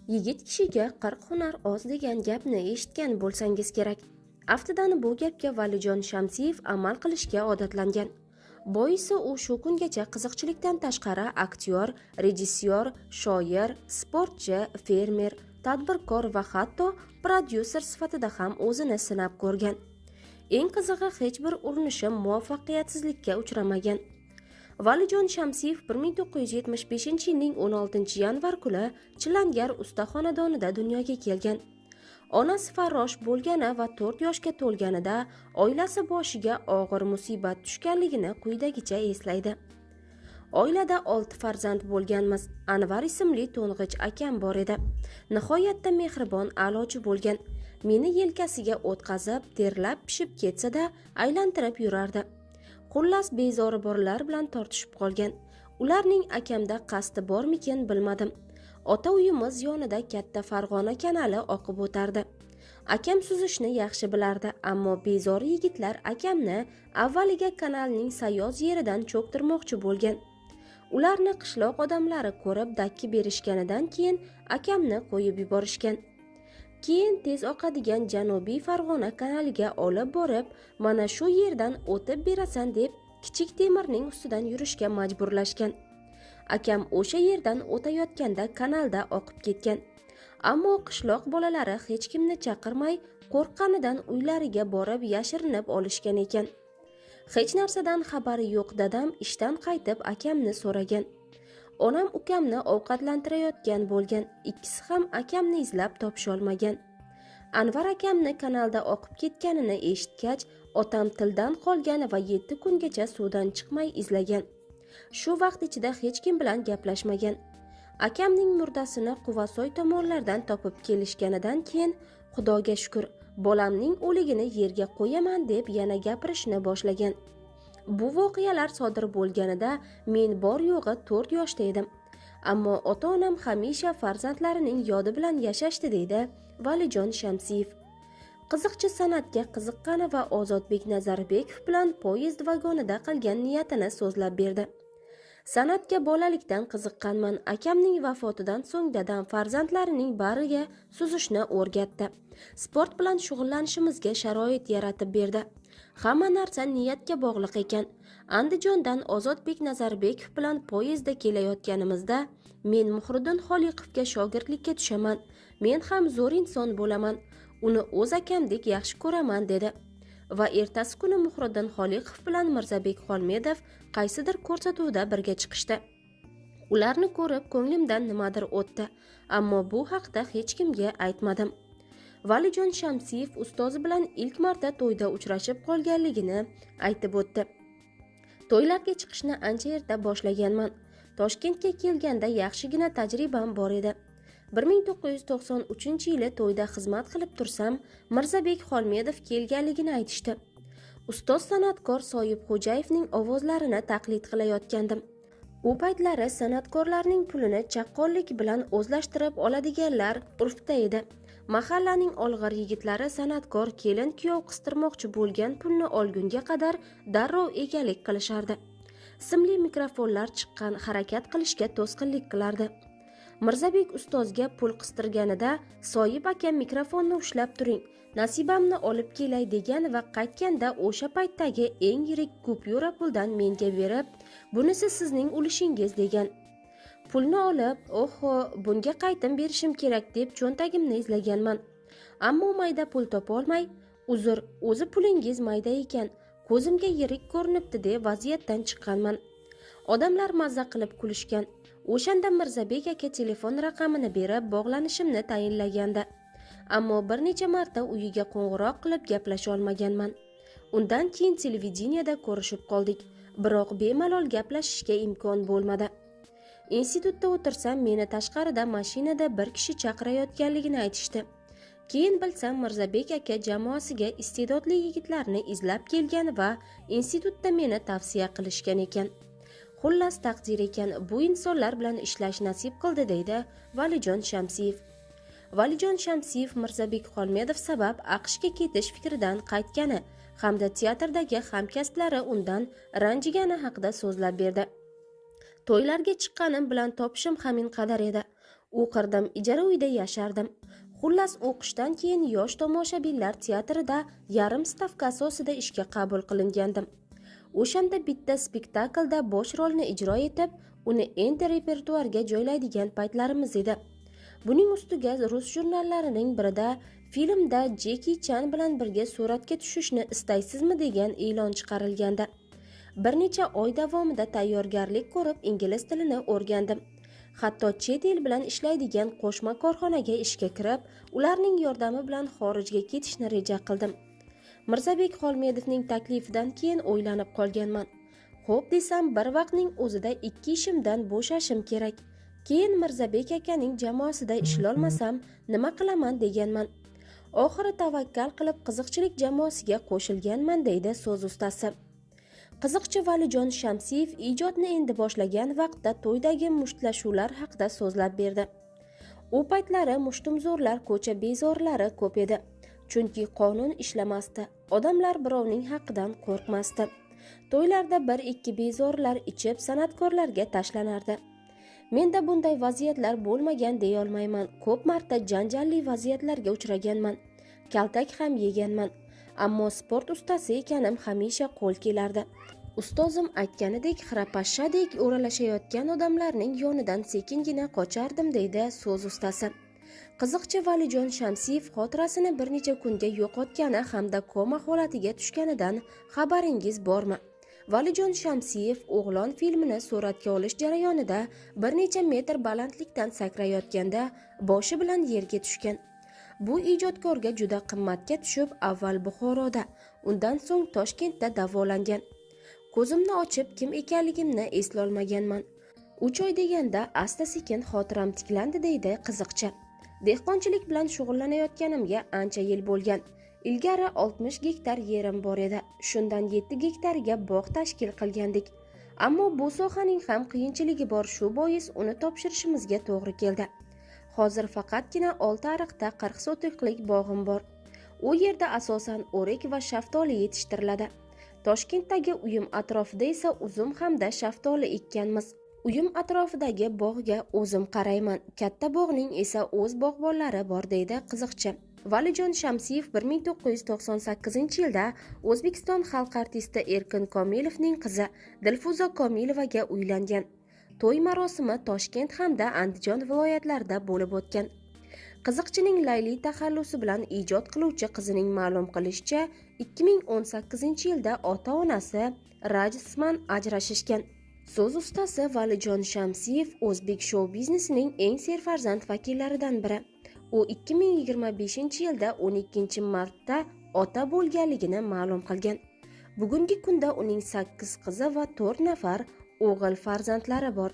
Yigit kishiga 40 hunar oz degan gapni eshitgan bo'lsangiz kerak. Aftidan bu gapga Valijon Shamsiyev amal qilishga odatlangan. Boisi u shu kungacha qiziqchilikdan tashqari aktyor, rejissyor, shoir, sportchi, fermer, tadbirkor va hatto prodyuser sifatida ham o'zini sinab ko'rgan. Eng qizig'i, hech bir urinishi muvaffaqiyatsizlikka uchramagan. Valijon Shamsiyev 1975-yilning 16-yanvar kuni Chilangar usta xonadonida dunyoga kelgan. Onasi farrosh bo'lgani va 4 yoshga to'lganida oilasi boshiga og'ir musibat tushganligini quyidagicha eslaydi. Oilada 6 farzand bo'lganmiz. Anvar ismli to'ng'ich akam bor edi. Nihoyatda mehribon, a'lochi bo'lgan. Meni yelkasiga o'tqazib, terlab pishib ketsa-da, aylantirib yurardi. Xullas, bezori borlar bilan tortishib qolgan. Ularning akamda qasdi bormikin, bilmadim. Ota uyimiz yonida katta Farg'ona kanali oqib o'tardi. Akam suzishni yaxshi bilardi, ammo bezori yigitlar akamni avvaliga kanalning sayoz yeridan cho'ktirmoqchi bo'lgan. Ularni qishloq odamlari ko'rib dakki berishganidan keyin akamni qo'yib yuborishgan. Keyin tez oqadigan Janubiy Farg'ona kanaliga olib borib, mana shu yerdan o'tib berasan deb kichik temirning ustidan yurishga majburlashgan. Akam o'sha yerdan o'tayotganda kanalda oqib ketgan. Ammo qishloq bolalari hech kimni chaqirmay, qo'rqqanidan uylariga borib yashirinib olishgan ekan. Hech narsadan xabari yo'q dadam ishdan qaytib akamni so'ragan. Onam ukamni ovqatlantirayotgan bo'lgan, ikkisi ham akamni izlab topisholmagan. Anvar akamni kanalda oqib ketganini eshitgach, otam tildan qolgan va 7 kungacha suvdan chiqmay izlagan. Shu vaqt ichida hech kim bilan gaplashmagan. Akamning murdasini Quvasoy tomonlardan topib kelishganidan keyin, Xudoga shukr, bolamning o'ligini yerga qo'yaman deb yana gapirishni boshlagan. Bu voqealar sodir bo'lganida men bor yo'g'i 4 yoshda edim. Ammo ota-onam hamisha farzandlarining yodi bilan yashashdi, deydi Valijon Shamsiyev. Qiziqchi san'atga qiziqqani va Ozodbek Nazarbekov bilan poyezd vagonida qilgan niyatini so'zlab berdi. San'atga bolalikdan qiziqqanman. Akamning vafotidan so'ng dadam farzandlarining bariga suzishni o'rgatdi. Sport bilan shug'ullanishimizga sharoit yaratib berdi. Hamma narsa niyatga bog'liq ekan. Andijondan Ozodbek Nazarbekov bilan poyezdda kelayotganimizda men Muhriddin Xoliqovga shogirdlikka tushaman. Men ham zo'r inson bo'laman. Uni o'z akamdek yaxshi ko'raman, dedi. Va ertasi kuni Muhriddin Xoliqov bilan Mirzabek Xolmedov qaysidir ko'rsatuvda birga chiqishdi. Ularni ko'rib ko'nglimdan nimadir o'tdi, ammo bu haqda hech kimga aytmadim. Valijon Shamsiyev ustozi bilan ilk marta to'yda uchrashib qolganligini aytib o'tdi. To'ylarga chiqishni ancha erta boshlaganman. Toshkentga kelganda yaxshigina tajribam bor edi. 1993-yili to'yda xizmat qilib tursam, Mirzabek Xolmedov kelganligini aytishdi. Ustoz san'atkor Soyib Xo'jayevning ovozlarini taqlid qilayotgandim. U paytlari san'atkorlarning pulini chaqqonlik bilan o'zlashtirib oladiganlar urfda edi. Mahallaning olg'ir yigitlari san'atkor kelin kuyov qistirmoqchi bo'lgan pulni olgunga qadar darrov egalik qilishardi. Simli mikrofonlar chiqqan harakat qilishga to'sqinlik qilardi. Mirzabek ustozga pul qistirganida Soyib aka mikrofonni ushlab turing, nasibamni olib kelay degan va qaytganda o'sha paytdagi eng yirik kupyura puldan menga berib, bunisi sizning ulushingiz degan. Pulni olib, oho, bunga qaytim berishim kerak deb cho'ntagimni izlaganman. Ammo mayda pul topa olmay, uzr, o'zi pulingiz mayda ekan, ko'zimga yirik ko'rinibdi deb vaziyatdan chiqqanman. Odamlar mazza qilib kulishgan. O'shanda Mirzabek aka telefon raqamini berib bog'lanishimni tayinlagandi. Ammo bir necha marta uyiga qo'ng'iroq qilib gaplasha olmaganman. Undan keyin televideniyada ko'rishib qoldik, biroq bemalol gaplashishga imkon bo'lmadi. Institutda o'tirsam, meni tashqarida mashinada bir kishi chaqirayotganligini aytishdi. Keyin bilsam, Mirzabek aka jamoasiga iste'dodli yigitlarni izlab kelgan va institutda meni tavsiya qilishgan ekan. Xullas, taqdir ekan, bu insonlar bilan ishlash nasib qildi, deydi Valijon Shamsiyev. Valijon Shamsiyev Mirzabek Xolmedov sabab AQShga ketish fikridan qaytgani hamda teatrdagi hamkasblari undan ranjigani haqida so'zlab berdi. To'ylarga chiqqanim bilan topishim hamin qadar edi. O'qirdim, ijara uyda yashardim. Xullas, o'qishdan keyin yosh tomoshabinlar teatrida yarim stavka asosida ishga qabul qilingandim. O'shanda bitta spektaklda bosh rolni ijro etib, uni endi repertuarga joylaydigan paytlarimiz edi. Buning ustiga rus jurnallarining birida filmda Jeki Chan bilan birga suratga tushishni istaysizmi degan e'lon chiqarilgandi. Bir necha oy davomida tayyorgarlik ko'rib, ingliz tilini o'rgandim. Hatto chet el bilan ishlaydigan qo'shma korxonaga ishga kirib, ularning yordami bilan xorijga ketishni reja qildim. Mirzabek Xolmedovning taklifidan keyin o'ylanib qolganman. Xo'p desam, bir vaqtning o'zida 2 ishimdan bo'shashim kerak. Keyin Mirzabek akaning jamoasida ishlolmasam, nima qilaman deganman. Oxiri tavakkal qilib qiziqchilik jamoasiga qo'shilganman, deydi so'z ustasi. Qiziqchi Valijon Shamsiyev ijodni endi boshlagan vaqtda to'ydagi mushtlashuvlar haqida so'zlab berdi. U paytlari mushtumzo'rlar, ko'cha bezorlari ko'p edi. Chunki qonun ishlamasdi. Odamlar birovning haqidan qo'rqmasdi. To'ylarda 1-2 bezorlar ichib san'atkorlarga tashlanardi. Menda bunday vaziyatlar bo'lmagan deya olmayman. Ko'p marta janjalli vaziyatlarga uchraganman. Kaltak ham yeganman. Ammo sport ustasi ekanim hamisha qo'l kelardi. Ustozim aytganidek, xirapashadek o'ralashayotgan odamlarning yonidan sekingina qochardim, deydi so'z ustasi. Qiziqchi Valijon Shamsiyev xotirasini bir necha kunga yo'qotgani hamda koma holatiga tushganidan xabaringiz bormi? Valijon Shamsiyev O'g'lon filmini suratga olish jarayonida bir necha metr balandlikdan sakrayotganda boshi bilan yerga tushgan. Bu ijodkorga juda qimmatga tushib, avval Buxoroda, undan so'ng Toshkentda davolangan. Ko'zimni ochib kim ekanligimni eslolmaganman. 3 oy deganda asta-sekin xotiram tiklandi, deydi qiziqchi. Dehqonchilik bilan shug'ullanayotganimga ancha yil bo'lgan. Ilgari 60 gektar yerim bor edi. Shundan 7 gektariga bog' tashkil qilgandik. Ammo bu sohaning ham qiyinchiligi bor, shu bois uni topshirishimizga to'g'ri keldi. Hozir faqatgina 6 ariqda 40 sotixlik bog'im bor. U yerda asosan o'rik va shaftoli yetishtiriladi. Toshkentdagi uyim atrofida esa uzum hamda shaftoli ekkanmiz. Uyim atrofidagi bog'ga o'zim qarayman. Katta bog'ning esa o'z bog'bonlari bor, deydi qiziqchi. Valijon Shamsiyev 1998-yilda O'zbekiston xalq artisti Erkin Komilovning qizi Dilfuza Komilovaga uylangan. To'y marosimi Toshkent hamda Andijon viloyatlarida bo'lib o'tgan. Qiziqchining Layli taxallusi bilan ijod qiluvchi qizining ma'lum qilishicha, 2018-yilda ota-onasi rasman ajrashishgan. So'z ustasi Valijon Shamsiyev o'zbek shou biznesining eng serfarzand vakillaridan biri. U 2025-yilda 12 martda ota bo'lganligini ma'lum qilgan. Bugungi kunda uning 8 qizi va 4 nafar o'g'il farzandlari bor.